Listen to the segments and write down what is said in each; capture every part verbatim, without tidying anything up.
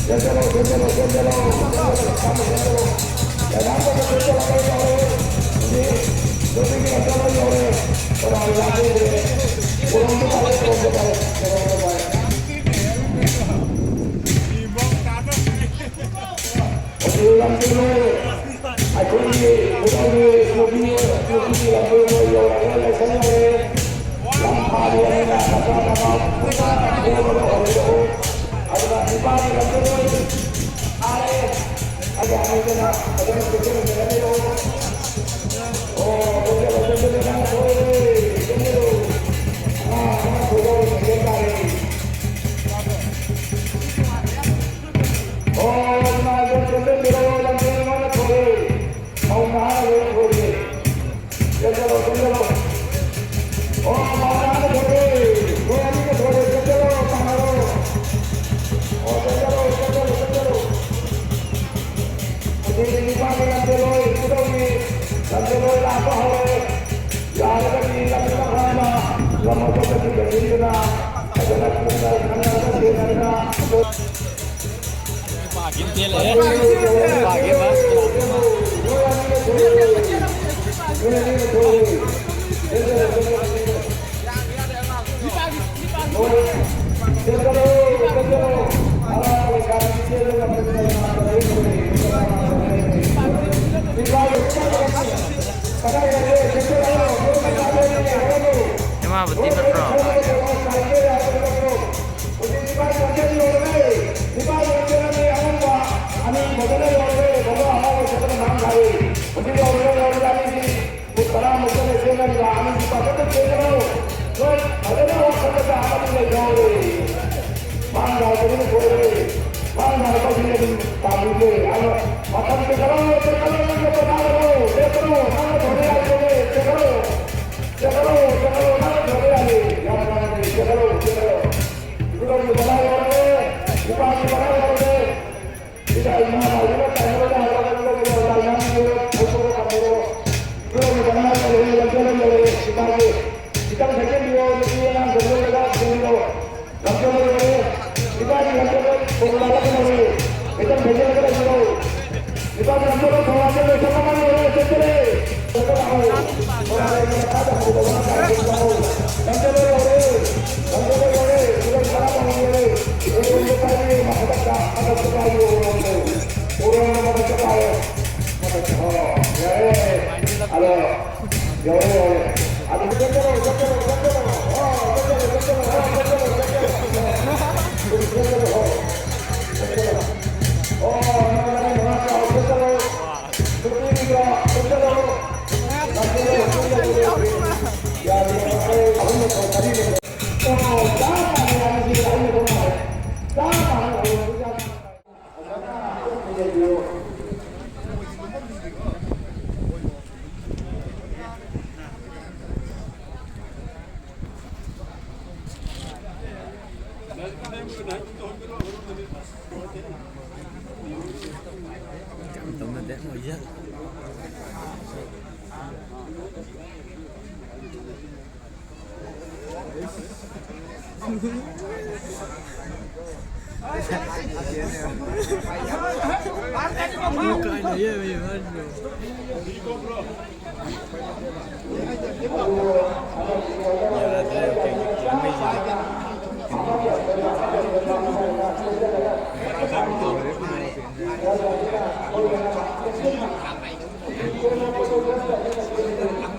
ꯆꯦꯟꯁꯤꯜꯂꯣ, ꯆꯦꯟꯁꯤꯜꯂꯣ, ꯆꯦꯟꯁꯤꯜꯂꯣ, ꯆꯦꯟꯁꯤꯜꯂꯣ, ꯆꯦꯟꯁꯤꯜꯂꯣ꯫ ꯂꯩꯕꯥꯛꯇ ꯆꯦꯟꯁꯤꯜꯂꯣ, ꯆꯦꯟꯁꯤꯜꯂꯣ꯫ ꯍꯧꯖꯤꯛ ꯅꯨꯄꯤꯒꯤ ꯂꯝꯖꯦꯜ ꯌꯧꯔꯦ꯫ ꯀꯅꯥ ꯂꯥꯛꯇꯣꯏꯅꯣ? ꯀꯣꯂꯣꯝꯁꯨ ꯄꯥꯏꯔꯦ, ꯀꯣꯂꯣꯝꯁꯨ ꯄꯥꯏꯔꯦ, ꯀꯣꯂꯣꯝꯁꯨ ꯄꯥꯏꯔꯦ꯫ ꯍꯧꯖꯤꯛ ꯂꯝꯖꯦꯜ ꯂꯣꯏꯔꯦ꯫ ꯑꯩꯈꯣꯏꯒꯤ ꯈꯨꯗꯝꯒꯤ ꯅꯨꯄꯤ, ꯅꯨꯄꯤꯒꯤ ꯂꯝꯖꯦꯜ ꯂꯣꯏ ꯌꯧꯔꯛꯑꯦ, ꯂꯥꯏꯁꯪ ꯌꯧꯔꯦ꯫ ꯂꯝ ꯐꯥꯕꯤ ꯑꯅꯤꯅ ꯃꯆꯥ ꯃꯅꯥꯎ ꯄꯨꯟꯅ ꯍꯣꯡꯂꯒ ꯍꯧꯔꯛꯑꯦ꯫ ꯑꯗꯨꯅ ꯅꯤꯄꯥꯒꯤ ꯂꯝꯖꯦꯜ ꯂꯣꯏ ꯐꯥꯔꯦ꯫ ꯑꯩꯒꯤ ꯑꯅꯤꯗꯨꯅ ꯐꯖꯅ ꯆꯦꯟꯁꯤꯟꯃꯤꯟꯅꯕꯤꯔꯛꯑꯣ꯫ ꯑꯣ, ꯆꯦꯟꯁꯤꯜꯂꯣ, ꯆꯦꯟꯁꯤꯜꯂꯣ, ꯅꯪ ꯊꯣꯛꯑꯦ, ꯆꯦꯟꯁꯤꯜꯂꯨ꯫ ꯑꯉꯥꯡ ꯑꯃ ꯊꯣꯛꯑꯦ, ꯆꯦꯟꯁꯤꯟ ꯇꯥꯔꯦ꯫ ꯑꯣ, ꯅꯨꯡꯉꯥꯏꯕ ꯆꯦꯟꯁꯤꯟꯕꯤꯔꯛꯑꯣ, ꯂꯝꯖꯦꯜ ꯑꯃ ꯊꯣꯛꯑꯦ꯫ ꯃꯧ ꯅꯍꯥ ꯂꯣꯏ ꯊꯣꯛꯑꯦ꯫ ꯆꯦꯟꯁꯤꯜꯂꯣ, ꯆꯦꯟꯁꯤꯜꯂꯣ꯫ ꯑꯣ, ꯃꯧ ꯅꯍꯥ ꯊꯣꯛꯑꯦ꯫ ꯃꯣꯏ ꯑꯅꯤꯒ ꯊꯣꯛꯑꯦ, ꯆꯦꯟꯁꯤꯜꯂꯣ, ꯇꯥꯟꯅꯔꯣ꯫ ꯑꯣ, ꯆꯦꯟꯁꯤꯜꯂꯣ, ꯆꯦꯟꯁꯤꯜꯂꯣ, ꯆꯦꯟꯁꯤꯜꯂꯣ꯫ ꯍꯧꯖꯤꯛ ꯅꯤꯄꯥꯒꯤ ꯂꯝꯖꯦꯜ ꯂꯣꯏ ꯈꯨꯗꯧꯒꯤ ꯂꯝꯖꯦꯜ ꯂꯣꯏ ꯂꯥꯛꯄ ꯍꯧꯔꯦ꯫ ꯌꯥꯔꯒꯗꯤ ꯂꯝꯖꯦꯜ ꯂꯝꯍꯥꯡꯗ ꯂꯝ ꯑꯇꯣꯞꯄꯁꯤꯡꯒ ꯁꯤꯟꯗꯨꯅ ꯐꯖꯅ ꯀꯨꯞꯅ ꯈꯟꯅꯔꯒ ꯁꯦꯟꯅꯗꯨꯅ ꯅꯨꯄꯥꯒꯤ ꯆꯦꯜꯂꯛꯑꯦ꯫ ꯅꯨꯄꯥꯒꯤ ꯕꯁ ꯇꯣꯡꯉꯦ꯫ ꯏꯃꯥꯕꯇꯤ ꯅꯠꯇ꯭ꯔꯣ? ꯍꯧꯖꯤꯛ ꯅꯤꯄꯥꯜ ꯆꯥꯝꯃꯔꯤ ꯌꯧꯔꯦ꯫ ꯅꯤꯄꯥꯜ ꯌꯧꯔꯦ꯫ ꯑꯅꯤ ꯐꯖꯅ ꯌꯧꯔꯦ꯫ ꯐꯖꯅ ꯑꯍꯥꯎꯕ ꯐꯖꯅ ꯃꯔꯥꯡ ꯀꯥꯏꯔꯦ꯫ ꯍꯧꯖꯤꯛ ꯌꯧꯔꯦ, ꯌꯧꯔꯦ꯫ ꯑꯅꯤꯁꯤ ꯐꯨꯠ ꯇꯔꯥꯃꯨꯛꯇ ꯂꯩ ꯆꯦꯟꯅꯔꯤꯕ꯫ ꯑꯅꯤꯁꯤ ꯄꯥꯈꯠꯇ ꯆꯦꯟꯒꯅꯨ꯫ ꯅꯣꯏ ꯐꯖꯅ ꯋꯥꯈꯜꯗ ꯑꯃꯗꯤ ꯂꯩꯍꯧꯔꯦ꯫ ꯃꯥꯡ ꯂꯥꯎꯕꯗꯨꯅ ꯊꯣꯛꯑꯦ꯫ ꯃꯥꯡ ꯂꯥꯎꯕꯁꯤꯅ ꯑꯗꯨꯝ ꯇꯥꯕꯤꯔꯦ꯫ ꯑꯗꯣ ꯃꯇꯝꯁꯦ ꯈꯔ ꯂꯦꯞꯀꯅꯨ, ꯅꯪꯅ ꯄꯣꯊꯥꯒꯅꯨ꯫ ꯂꯦꯞꯀꯅꯨ꯫ ꯅꯪꯅ ꯊꯣꯛꯄ ꯌꯥꯔꯤꯕꯅꯦ꯫ ꯆꯦꯟꯒꯅꯨ꯫ ꯆꯦꯟꯒꯅꯨ, ꯆꯦꯟꯒꯅꯨ꯫ ꯅꯪꯅ ꯊꯣꯛꯄ ꯌꯥꯔꯤ꯫ ꯌꯥꯝ ꯅꯨꯡꯉꯥꯏꯔꯦ꯫ ꯆꯦꯟꯒꯅꯨ, ꯆꯦꯟꯒꯅꯨ꯫ ꯈꯨꯗꯣꯝꯒꯤ ꯃꯅꯥ ꯌꯧꯔꯛꯑꯦ, ꯅꯨꯄꯥꯒꯤ ꯃꯅꯥ ꯌꯧꯔꯛꯑꯦ꯫ ꯁꯤꯗ ꯏꯃꯥ ꯅꯥꯎꯕꯅ ꯇꯥꯏꯅꯕ ꯌꯥꯕ ꯂꯧꯕ ꯌꯥꯕ ꯏꯃꯥꯒꯤ ꯍꯧꯗꯣꯛꯑ ꯊꯝꯕꯤꯔꯣ꯫ ꯈꯨꯗꯣꯝꯒꯤ ꯃꯅꯥ ꯌꯧꯔꯛꯑꯦ, ꯂꯝꯖꯦꯜ ꯌꯧꯔꯛꯑꯦ, ꯁꯤꯐꯥꯏꯒꯤ꯫ ꯈꯤꯇꯪ ꯊꯦꯛꯆꯤꯟꯕꯤꯌꯣ, ꯅꯨꯄꯤ ꯑꯉꯥꯡ ꯆꯪꯁꯤꯜꯂꯒ ꯊꯦꯡꯕꯤꯔꯣ꯫ ꯂꯝꯖꯦꯜ ꯌꯧꯔꯛꯑꯦ, ꯁꯤꯐꯥꯏꯒꯤ ꯂꯝꯖꯦꯜ ꯈꯣꯡꯅ ꯂꯥꯛꯀꯗꯧꯔꯦ꯫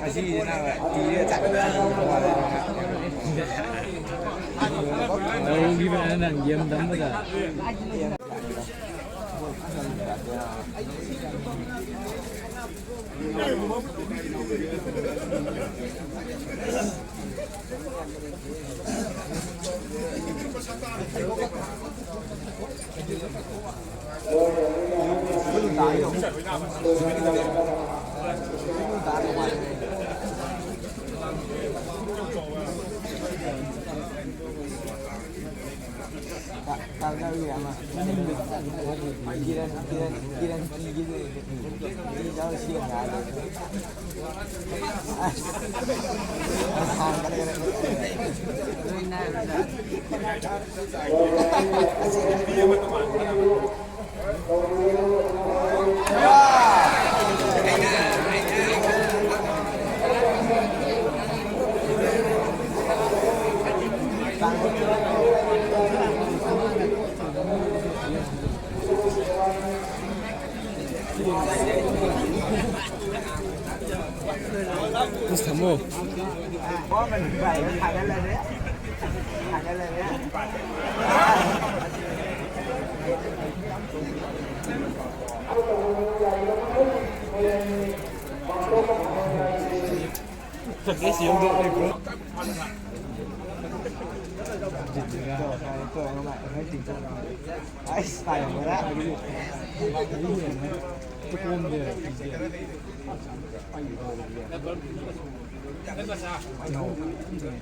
ꯑꯁꯤꯒꯤꯁꯤꯅ ꯇꯤꯔꯦ ꯆꯥꯛ ꯂꯧꯈꯤꯕꯅ ꯅꯪ ꯌꯦꯟ ꯇꯝꯕꯗ꯫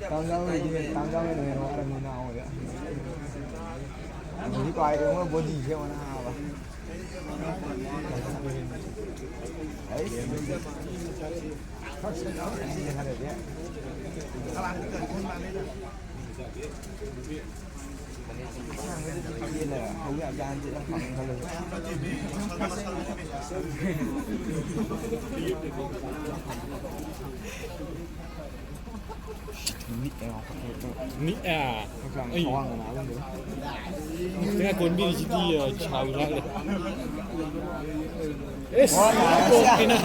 ꯇꯥꯡꯖꯥꯡ ꯂꯩꯗꯤ ꯇꯥꯡꯖꯥꯡ ꯂꯩꯗꯤ ꯍꯦꯟꯅ ꯋꯥꯔꯝꯅꯤ ꯅꯥꯕ꯫ ꯍꯧꯖꯤꯛ ꯄꯥꯏꯔꯦ ꯃꯣꯏ ꯕꯣꯗꯤꯁꯦ ꯌꯦꯡꯉꯣ ꯅꯥꯕ꯫ ꯑꯩꯁ꯫ ꯅꯤꯛꯑꯦ꯫ ꯍꯛꯆꯥꯡ ꯑꯩ ꯊꯋꯥꯡ ꯅꯥꯕ ꯉꯝꯗꯦ꯫ ꯉꯥꯛꯇꯪ ꯀꯣꯟꯕꯤꯔꯤꯁꯤꯗꯤ, ꯑ, ꯁꯥꯕ ꯂꯥꯛꯂꯦ꯫ ꯑꯦꯁ! ꯀꯣꯛꯀꯤꯅ꯫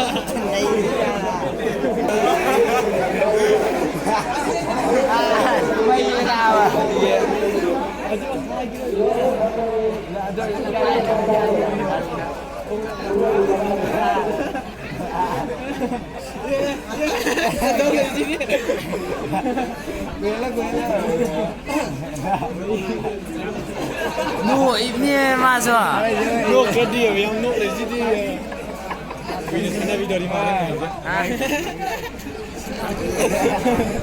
ꯅꯣꯛꯏꯕꯅꯦ ꯃꯥꯁꯨ꯫ ꯅꯣꯛꯇ꯭ꯔꯗꯤ ꯌꯥꯝ ꯅꯣꯛꯂꯦ ꯁꯤꯗꯤ꯫ ꯀꯨꯏꯅ ꯁꯥꯟꯅꯕꯤꯗꯧꯔꯤ ꯃꯥꯜꯂꯦ꯫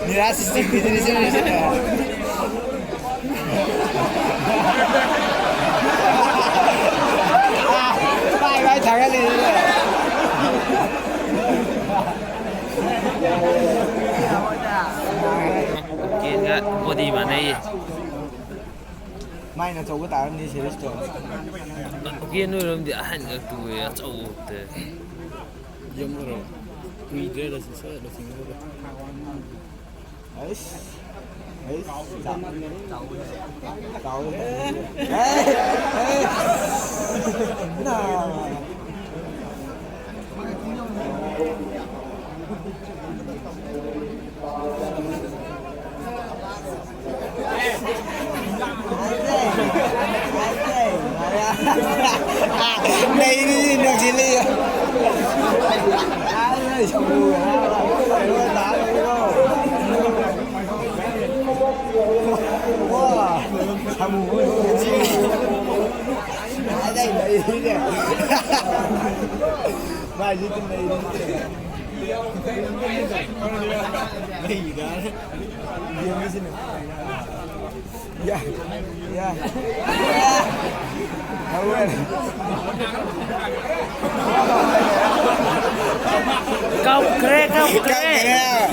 ꯅꯤꯔꯥꯁ ꯁꯤꯛꯁꯇꯤꯟꯒꯤꯗꯨꯅꯤ ꯁꯤꯜꯂꯤꯁꯦ꯫ ꯚꯥꯏ, ꯚꯥꯏ, ꯊꯥꯒꯠꯂꯤꯁꯤꯗꯤ꯫ ꯀꯦꯟꯒ ꯕꯣꯗꯤ ꯃꯥꯟꯅꯩꯌꯦ꯫ ꯃꯥꯏꯅ ꯑꯆꯧꯕ ꯇꯥꯔꯝꯅꯤ ꯁꯦꯔꯤꯁꯇꯣ꯫ ꯀꯦꯟ ꯑꯣꯏꯔꯝꯗꯤ ꯑꯍꯟ ꯉꯥꯛꯇ ꯑꯣꯏꯌꯦ, ꯑꯆꯧꯕ ꯉꯥꯛꯇ꯫ ꯌꯨꯝ ꯑꯣꯏꯔꯣ꯫ ꯀꯨꯏꯗ꯭ꯔꯦ ꯂꯣꯏꯁꯤꯟ-, ꯁꯠ ꯂꯣꯏꯁꯤꯟꯒꯗꯕ꯫ ꯑꯩꯁ, ꯑꯩꯁ, ꯆꯥꯎ-, ꯆꯥꯎ-, ꯑꯦ, ꯑꯦ, ꯅꯥ꯫ ꯅꯩꯔꯤ, ꯅꯨꯡꯁꯤꯜꯂꯤ꯫ ꯋꯥ, ꯁꯥꯃꯨ꯫ ꯃꯥꯏꯁꯤ ꯑꯗꯨꯝ ꯂꯩꯔꯤ꯫ ꯌꯦꯡꯉꯤꯁꯤꯅꯦ꯫ ꯌꯥ, ꯌꯥ, ꯌꯥ꯫ ꯍꯧꯔꯦ꯫ ꯀꯞꯈ꯭ꯔꯦ, ꯀꯞꯈ꯭ꯔꯦ꯫ ꯀꯞꯈ꯭ꯔꯦ꯫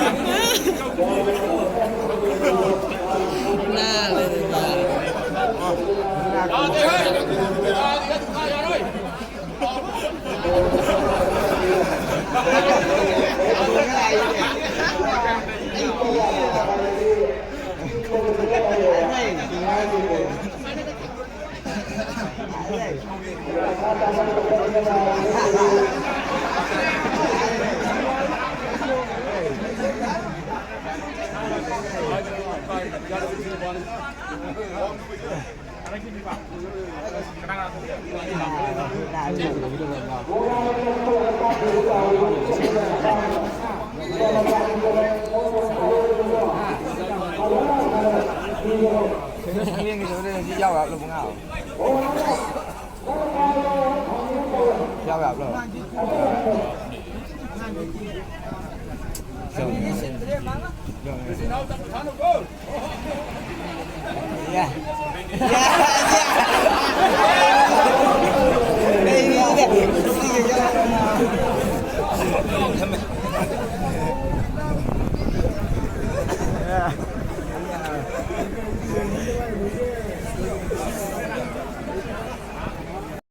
ꯅꯥꯜꯂꯦ꯫ ꯌꯥꯎ ꯌꯥꯎ ꯂꯧꯕ ꯉꯥꯛ꯫ ꯌꯥꯎ ꯌꯥꯕ꯭ꯔꯣ? ꯌꯥ꯫ ꯌꯥ꯫